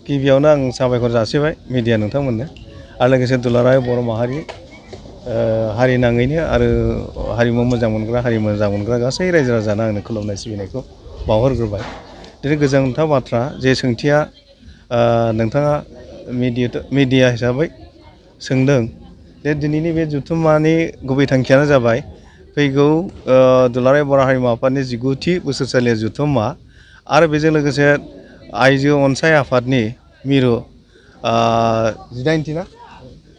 गिबियावनो आं साबायखर जासिबाय मिडिया नोंथांमोननो आरो लोगोसे दुलाराय बर' माहारि हारि नाङैनो आरो हारिमु मोजां मोनग्रा गासै रायजो राजानो आंनो खुलुमनाय सिबिनायखौ बावहरग्रोबाय। दिनै गोजोनथाव बाथ्रा जे सोंथिया नोंथाङा मिडिया हिसाबै सोंदों जे दिनैनि बे जथुम्मानि गुबै थांखियानो जाबाय फैगौ दुलाराय बर' हारिमु आफादनि 19थि बोसोरसालिया जथुम्मा आरो बेजों लोगोसे आइजो अनसाय आफादनि मिरु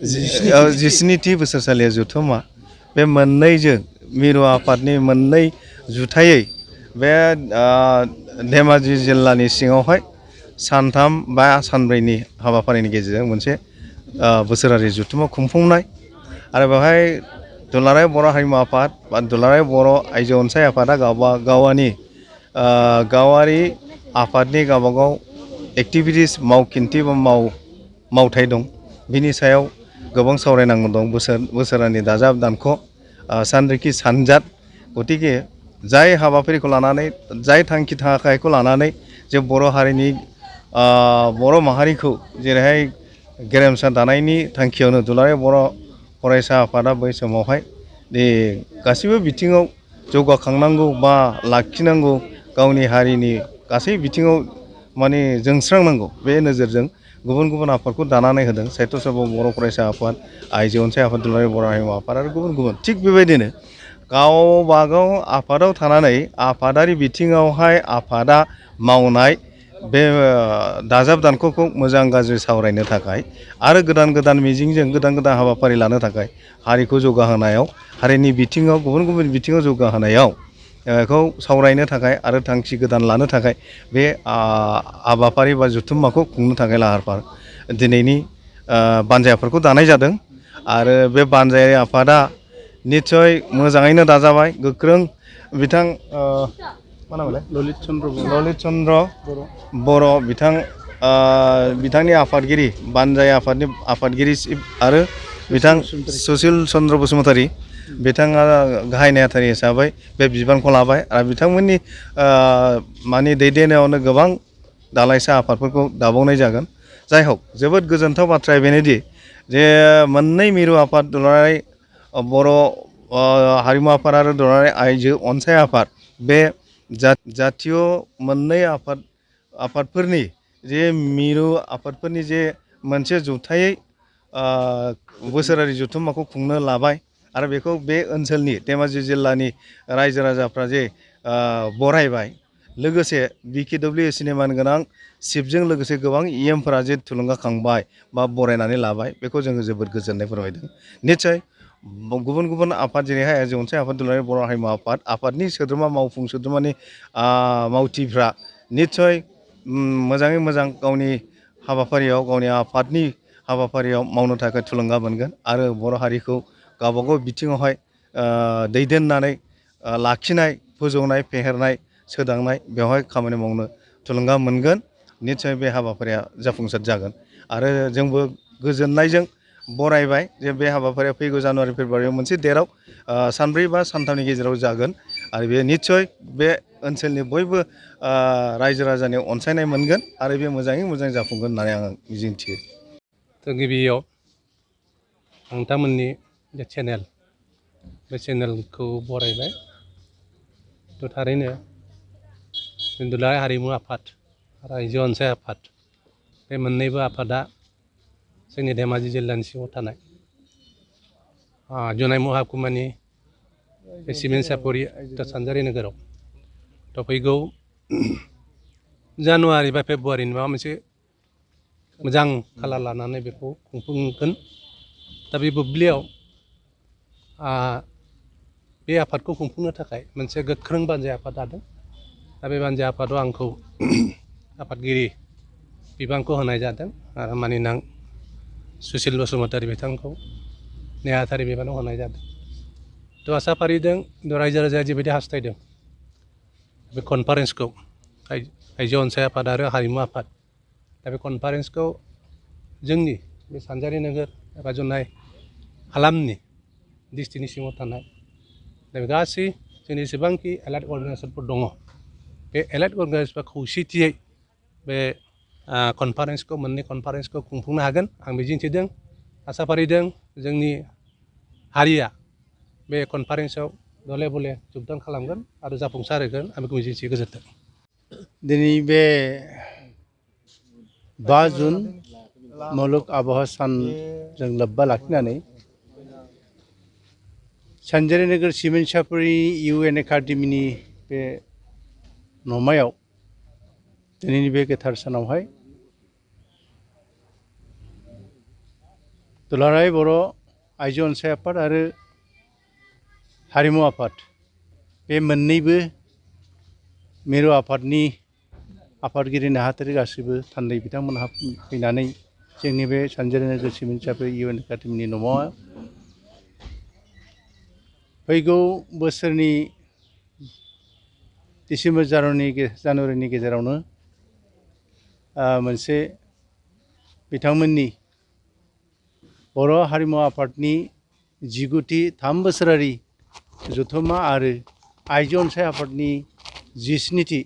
17थि बोसोरसालिया जथुम्मा बे मोननैजों मिरु आफादनि मोननै जुथायै बे धेमाजि जिल्लानि सिङावहाय सानथाम बा सानब्रैनि हाबाफारिनि गेजेरजों मोनसे बोसोरारि जथुम्मा खुंफुंनाय आरो बेवहाय दुलाराय बर' हारिमु आफाद बा दुलाराय बर' आइजो अनसाय आफादा गावारि आफादनि गावबागाव एक्टिभिटिस मावखिन्थि बा मावथाय दं। बिनि सायाव गोबां सावरायनांगौ दं बोसोरारि दाजाब दानख' सानरिखि सानजाद। गतिके जाय हाबाफारिखौ लानानै जाय थांखि थाखायखौ लानानै जे बर' हारिनि बर' माहारिखौ जेरैहाय गेरेमसा दानायनि थांखियावनो दुलाराय बर' फरायसा आफादा बै समावहाय गासैबो बिथिङाव जौगाखांनांगौ बा लाखिनांगौ गावनि हारिनि गासै बिथिङाव माने जोंस्रांनांगौ बे नोजोरजों गुबुन गुबुन आफादखौ दानानै होदों। साहित्य सभा बर' फरायसा आफाद, आइजो अनसाय आफाद, दुलाराय बर' हारिमु आफाद आरो गुबुन गुबुन थिग बेबायदिनो गावबागाव आफादाव थानानै आफादारि बिथिङावहाय आफादा मावनाय बे दाजाब दानख'खौ मोजां गाज्रि सावरायनो थाखाय आरो गोदान गोदान मिजिंजों गोदान गोदान हाबाफारि लानो थाखाय हारिखौ जौगाहोनायाव हारिनि बिथिङाव गुबुन गुबुन बिथिङाव जौगाहोनायाव खौ सावरायनो थाखाय आरो थांखि गोदान लानो थाखाय बे हाबाफारि बा जथुम्माखौ खुंनो थाखाय लाहार फाहार दिनैनि बानजाय आफादखौ दानाय जादों आरो बे बानजाय आफादा निस्सय मोजाङैनो दाजाबाय गोख्रों बिथां मा नामलाय ललित चन्द्र बर' बिथांनि आफादगिरि बानजाय आफादनि आफादगिरि आरो बिथां सुसिल चन्द्र बसुमतारी बिथाङा गाहाय नेहाथारि हिसाबै बे बिबानखौ लाबाय आरो बिथांमोननि माने दैदेननायावनो गोबां दालाइसा आफादफोरखौ दाबावनाय जागोन। जाय हक जोबोद गोजोनथाव बाथ्राया बेनोदि जे मोननै मिरु आफाद दुलाराय बर' हारिमु आफाद आरो दुलाराय आइजो अनसाय आफाद बे जातीय मोननै आफादफोरनि जे मिरु आफादफोरनि जे मोनसे जथायै बोसोरारि जथुम्माखौ खुंनो लाबाय आरो बेखौ बे ओनसोलनि धेमाजि जिल्लानि रायजो राजाफ्रा जे बरायबाय लोगोसे BKWA मान गोनां सिफजों लोगोसे गोबां EMफोरा जे थुलुंगाखांबाय बा बरायनानै लाबाय बेखौ जोङो जोबोद गोजोननाय फोरमायदों। निस्सय गुबुन गुबुन आफाद जेरैहाय आइजो अनसाय आफाद, दुलाराय बर' हारिमु आफादनि सोद्रोमा मावफुं सोद्रोमानि मावथिफ्रा निस्सय मोजाङै मोजां गावनि हाबाफारियाव गावनि आफादनि हाबाफारियाव मावनो थाखाय थुलुंगा मोनगोन आरो बर' हारिखौ गावबागाव बिथिङावहाय दैदेननानै लाखिनाय फोजौनाय फेहेरनाय सोदांनाय बेवहाय खामानि मावनो थुलुंगा मोनगोन। निस्सय बे हाबाफारिया जाफुंसार जागोन आरो जोंबो गोजोननायजों बरायबाय जे बे हाबाफारिया फैगौ जानुवारि फेब्रुवारियाव मोनसे डेटआव सानब्रै बा सानथामनि गेजेराव जागोन आरो बे निस्सय बे ओनसोलनि बयबो रायजो राजानि अनसायनाय मोनगोन आरो बे मोजाङै मोजां जाफुंगोन होननानै आं मिजिंथियो। गिबियाव नोंथांमोननि जे चेनेल बे चेनेलखौ बरायबाय। थारैनो दुलाराय हारिमु आफाद आरो आइजो अनसाय आफाद बे मोननैबो आफादा जोंनि धेमाजि जिल्लानि सिङाव थानाय जनाय महकुमानि बे सिमेन्ट सापरि सानजारि नोगोराव फैगौ जानुवारि बा फेब्रुवारिनि माबा मोनसे मोजां खालार लानानै बेखौ खुंफुंगोन। दा बे बुब्लियाव बे आफादखौ खुंफुंनो थाखाय मोनसे गोख्रों बानजाय आफाद दादों। दा बे बानजाय आफादाव आंखौ आफादगिरि बिबानखौ होनाय जादों आरो मानिनां सुसिल बसुमतारी बिथांखौ नेहाथारि बिबानाव होनाय जादों। थ' आसा फारिदों रायजो राजाया जिबायदि हास्थायदों बे कनफारेन्सखौ आइजो अनसाय आफाद आरो हारिमु आफाद दा बे कनफारेन्सखौ जोंनि बे सानजारि नोगोर एबा जनाय हालामनि डिस्ट्रिक्टनि सिङाव थानाय दा गासै जोंनि जेसेबांखि एलाइड अर्गेनाइजेसनफोर दङ बे एलाइड अर्गेनाइजेसनफ्रा खौसेथियै बे कनफारेन्सखौ मोननै कनफारेन्सखौ खुंफुंनो हागोन आं मिजिंथिदों आसा फारिदों जोंनि हारिया बे कनफारेन्सआव गले गले जगदान खालामगोन आरो जाफुंसार होगोन आं बेखौ मिजिंथियो गोजोन्थों दिनै बे 5 जुन मुलुग आबहावा सानजों लोब्बा लाखिनानै सानजारि नोगोर सिमेन्ट-सापरि UN एकाडेमिनि बे न'मायाव दिनैनि बे गोथार सानावहाय दुलाराय बर' आइजो अनसाय आफाद आरो हारिमु आफाद बे मोननैबो मिरु आफादनि आफादगिरि नेहाथारि गासैबो थान्दै बिथांमोनहा फैनानै जोंनि बे सानजारि नोगोर सिमेन्ट-सापरि UN एकाडेमिनि न'आव फैगौ बोसोरनि डिसेम्बर जानुवारिनि गेजेरावनो मोनसे बिथांमोननि बर' हारिमु आफादनि 19थि 3 बोसोरारि जथुम्मा आरो आइजो अनसाय आफादनि 17थि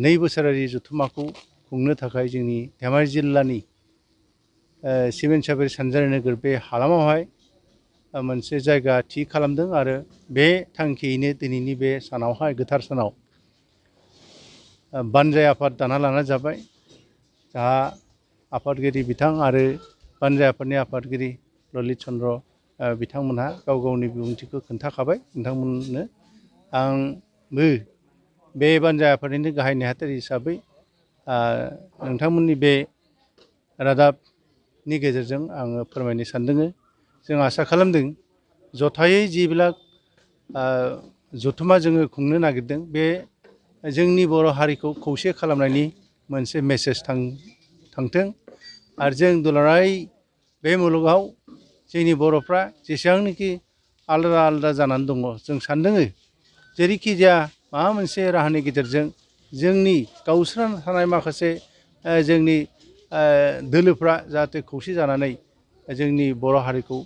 2 बोसोरारि जथुम्माखौ खुंनो थाखाय जोंनि धेमाजि जिल्लानि सिमेन्ट-सापरि सानजारि नोगोर बे हालामावहाय मोनसे जायगा थि खालामदों आरो बे थांखियैनो दिनैनि बे सानावहाय गोथार सानाव बानजाय आफाद दाना लानाय जाबाय जाहा आफादगिरि बिथां आरो बानजाय आफादनि आफादगिरि ललित चन्द्र बिथांमोनहा गाव गावनि बिबुंथिखौ खोन्थाखाबाय नोंथांमोननो आंबो बे बानजाय आफादनिनो गाहाय नेहाथारि हिसाबै नोंथांमोननि बे रादाबनि गेजेरजों आङो फोरमायनो सानदों जों आसा खालामदों जथायै जिबिलाक जथुम्मा जोङो खुंनो नागिरदों बे जोंनि बर' हारिखौ खौसे खालामनायनि मोनसे मेसेज थांथों आरो जों दुलाराय बे मुलुगाव जोंनि बर'फ्रा जेसेबांनाखि आलादा आलादा जानानै दङ जों सानदों जेरैखि जाया माबा मोनसे राहानि गेजेरजों जोंनि गावस्राना थानाय माखासे जोंनि दोलोफ्रा जाहाथे खौसे जानानै जोंनि बर' हारिखौ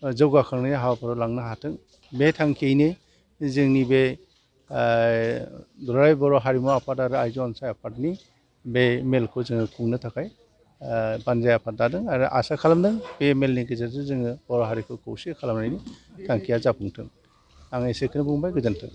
जौगाखांनायनि हाबाफारियाव लांनो हाथों बे थांखियैनो जोंनि बे दुलाराय बर' हारिमु आफाद आरो आइजो अनसाय आफादनि बे मेलखौ जोङो खुंनो थाखाय बानजाय आफाद दादों आरो आसा खालामदों बे मेलनि गेजेरजों जोङो बर' हारिखौ खौसे खालामनायनि थांखिया जाफुंथों आं एसेखौनो बुंबाय गोजोन्थों।